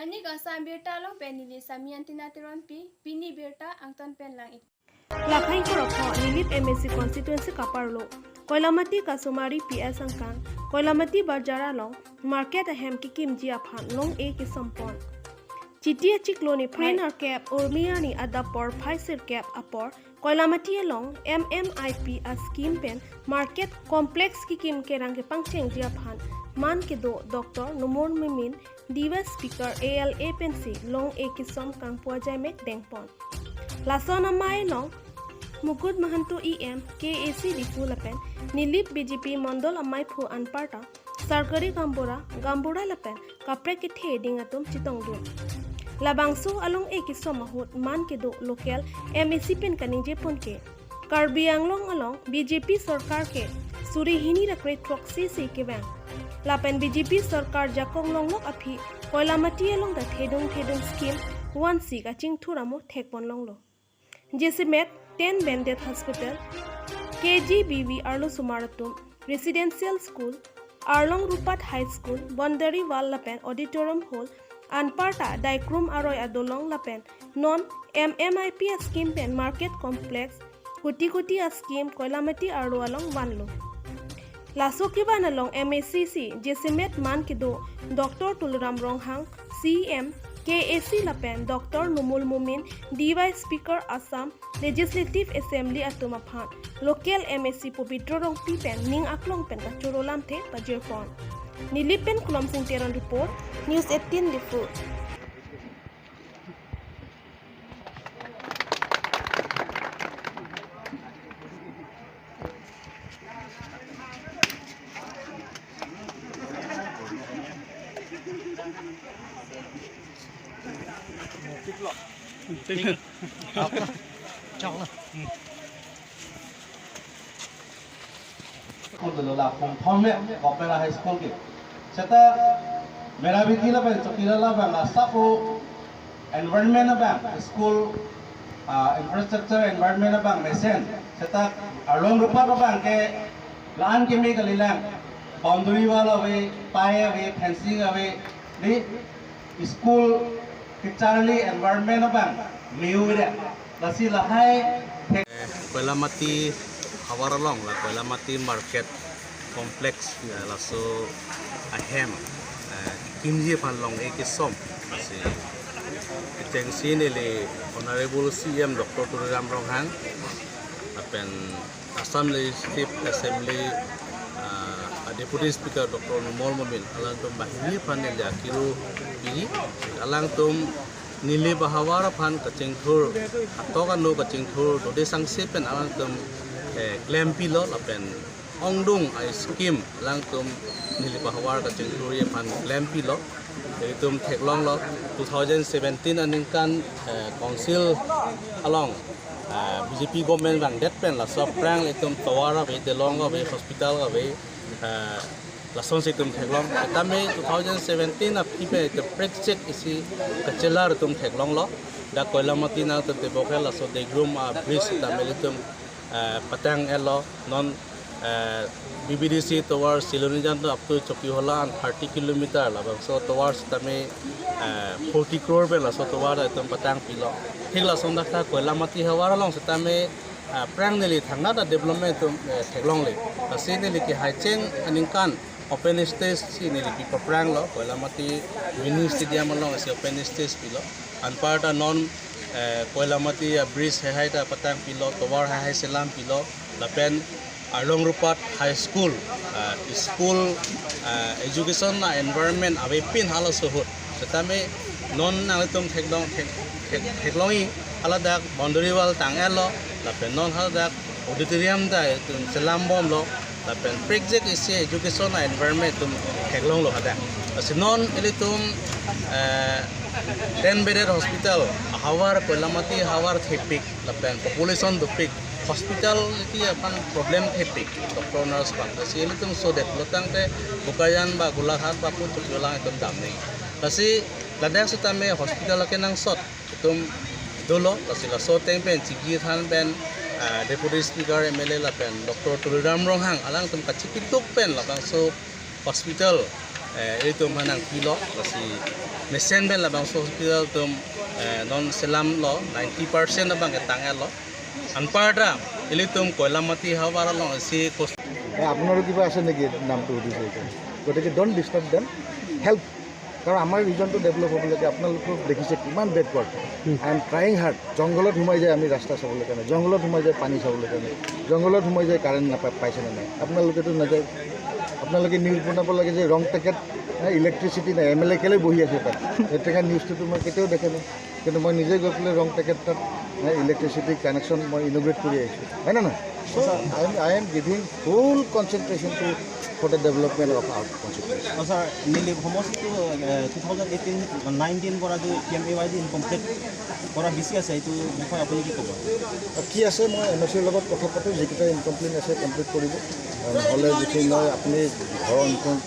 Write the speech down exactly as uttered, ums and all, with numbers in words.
Pini Assam Abirta along pen neli Samiantina Teronpi, pini birta angton pen lang-ik. Lakhai korokho Nilip M A C constituency kaparlo Koilamati Kasumari P S angkang Koilamati Bazar along market ahem kekimji aphan long-e kesompon. Chiti achiklo niphai nerkep Urmi arni adap porphai sirkep apor Koilamati along M M I P a scheme pen market complex kekim kerang kepangchengji aphan man kedo Doctor Numal Momin, D Y speaker A L A pensi long-e kesom kangpu ajaimek dengpon. Lason amei along Mukut Mahanto E M, K A C Diphu lapen Nilip B J P Mondol amaiphu anparta Sarkari Gaonbura, Gaonbura lapen kaprek kethe ding atum chetongdun. Labangso along-e kesom ahut man kedo local M A C pen kaningjepon ke Karbi Anglong along B J P sorkar ke suri hini ra kre throksi si kevang. Lapen B J P sorkar jakong longlok aphi Koilamati along ta thedung thedung scheme vansi kachingthur amo thekpon longlo. Jasemet, ten bed hospital, K G B V arlosomar atum, residential school, Arlong Rupat High School, boundary wall lapen auditorium hall, anparta Daikrum aroi adolong lapen non M M I P a scheme pen market complex, kuti kuti a scheme Koilamati arlo along vanlo. Laso kevan along M A C si jasemet man kedo Doctor Tuliram Ronghang, C E M, K A C lapen Doctor Numal Momin, D Y speaker Assam Legislative Assembly atum aphan local M A C Pobitro Rongpi pen ning aklong pen kachoro lamthe pajirpon. Nilip pen Kolomsing Teron report, News eighteen Diphu. School dolo la pongthom me Government High School ke. Seta Merabeti lapen Chokilala abang asap o environment abang school, ah, infrastructure environment abang mesen. Seta Arlong Rupat abang ke la-an keme kalilang, boundary wall ave, pai ave, fencing ave, di school kecharli environment abang meu re. Lasi lahai thek- Eh, Koilamati havar along la Koilamati market complex, eh, laso ahem, eh, kimji aphan long-e kesom. Lasi kechengsi neli Honorable C E M Doctor Tuliram Ronghang lapen Assam Legislative Assembly, ah, Deputy Speaker Doctor Numal Momin, alangtum banghini aphan neli akiru pi, alangtum Nilip ahavar aphan kachingthur, atok anu kachingthur, dode sangse pen alangtum, eh, klempilo lapen ongdung a scheme alangtum Nilip ahavar kachingthurji aphan klempilo. Itum theklonglo, two thousand seventeen aningkan, eh, council along, eh, B J P government vangdet pen laso aphrang itum tovar ave, delong ave, hospital ave, eh, lasonsi itum theklong. Tame two thousand seventeen aphi pen itum prekchek isi kachelar itum theklonglo. Dak Koilamati nangtum tebok ke laso Daikrum a bridge tame itum, eh, patang-etlo, non, eh, B B D C tovar Silonijan to up to Chokihola an thirty kilometer labangso tovar sitame, eh, forty crore pen laso tovar itum patangpilo. Thik lason dak ta Koilamati havar along sitame, eh, aphrang neli thangnat a development itum, eh, theklongle. Lasi neli kehai cheng aningkan open stage si neli pi papranglo, Koilamati mini stadium along isi open stage pilo. Anparta non, eh, Koilamati a bridge heihai ta patangpilo, tovar heihai selam pilo, lapen Arlong Rupat High School, eh, school, eh, education a environment avepin halaso ahut. Setame non nanglitum theklong, thek-, thek-, theklongji, haladak boundary wall tang-etlo, lapen non haladak auditorium ta itum selambomlo, lapen prekjek isi education a environment itum theklonglo hadak. Lasi non ilitum, eh, ten bedded hospital, ahavar Koilamati ahavar thepik, lapen population dopik, hospitality aphan problem thepik, doctor nurse aphan. Lasi ilitum so det lotangte Bokajan ba Golaghat ba pu Chokiolang itum damnang. Lasi ladak setame hospital akenangsot itum dolo, lasi laso ateng pen chingki than pen, ah, Deputy Speaker, M L A lapen Doctor Tuliram Ronghang alangtum kachipituk pen labangso hospital, Eh, ilitum aphan nangpilo, lasi mesen pen labangso hospital atum, eh, non selamlo, ninety percent abang ketang-etlo. Anparta ilitum Koilamati havar along isi kos- আপোনাৰো কিবা আছে নেকি নামটো সুধিছে এতিয়া? গতিকে don't disturb them, help. কাৰণ আমাৰ ৰিজনটো ডেভেলপ হ'ব লাগে। আপোনালোকক দেখিছে কিমান backward. I am trying hard. জংঘলত সোমাই যায় আমি ৰাস্তা চাবলৈ কাৰণে, জংঘলত সোমাই যায় পানী চাবলৈ কাৰণে, জংঘলত সোমাই যায় কাৰেণ্ট নাপায়, পাইছে নে নাই? আপোনালোকেতো নাযায়। আপোনালোকে নিউজ বনাব লাগে যে ৰং টেকেট, ইলেক্ট্ৰিচিটি নাই, এম এল এ কেলৈ বহি আছে তাত? তেনেকুৱা নিউজটোতো মই কেতিয়াও দেখা নাই। কিন্তু মই নিজে গৈ পেলাই ৰং টেকেট তাত ইলেক্ট্ৰিচিটি কানেকশ্যন মই ইনগ্ৰেট কৰি আহিছোঁ, হয় নে নহয়? So I am, I am giving full concentration to for the development of our constituency. অ, ছাৰ, মেইনলি সমষ্টিটো, এ, টু থাউজেণ্ড এইটিন নাইনটিন পৰা যে P M A Y D incomplete কৰা বিচি আছে, এইটো বিষয়ে আপুনি কি ক'ব? কি আছে, মই এম এ চিৰ লগত কথা পাতোঁ, যিকেইটা ইনকমপ্লিট আছে কমপ্লিট কৰিব, আৰু নহ'লে যিখিনি নহয় আপুনি ঘৰৰ ইনকম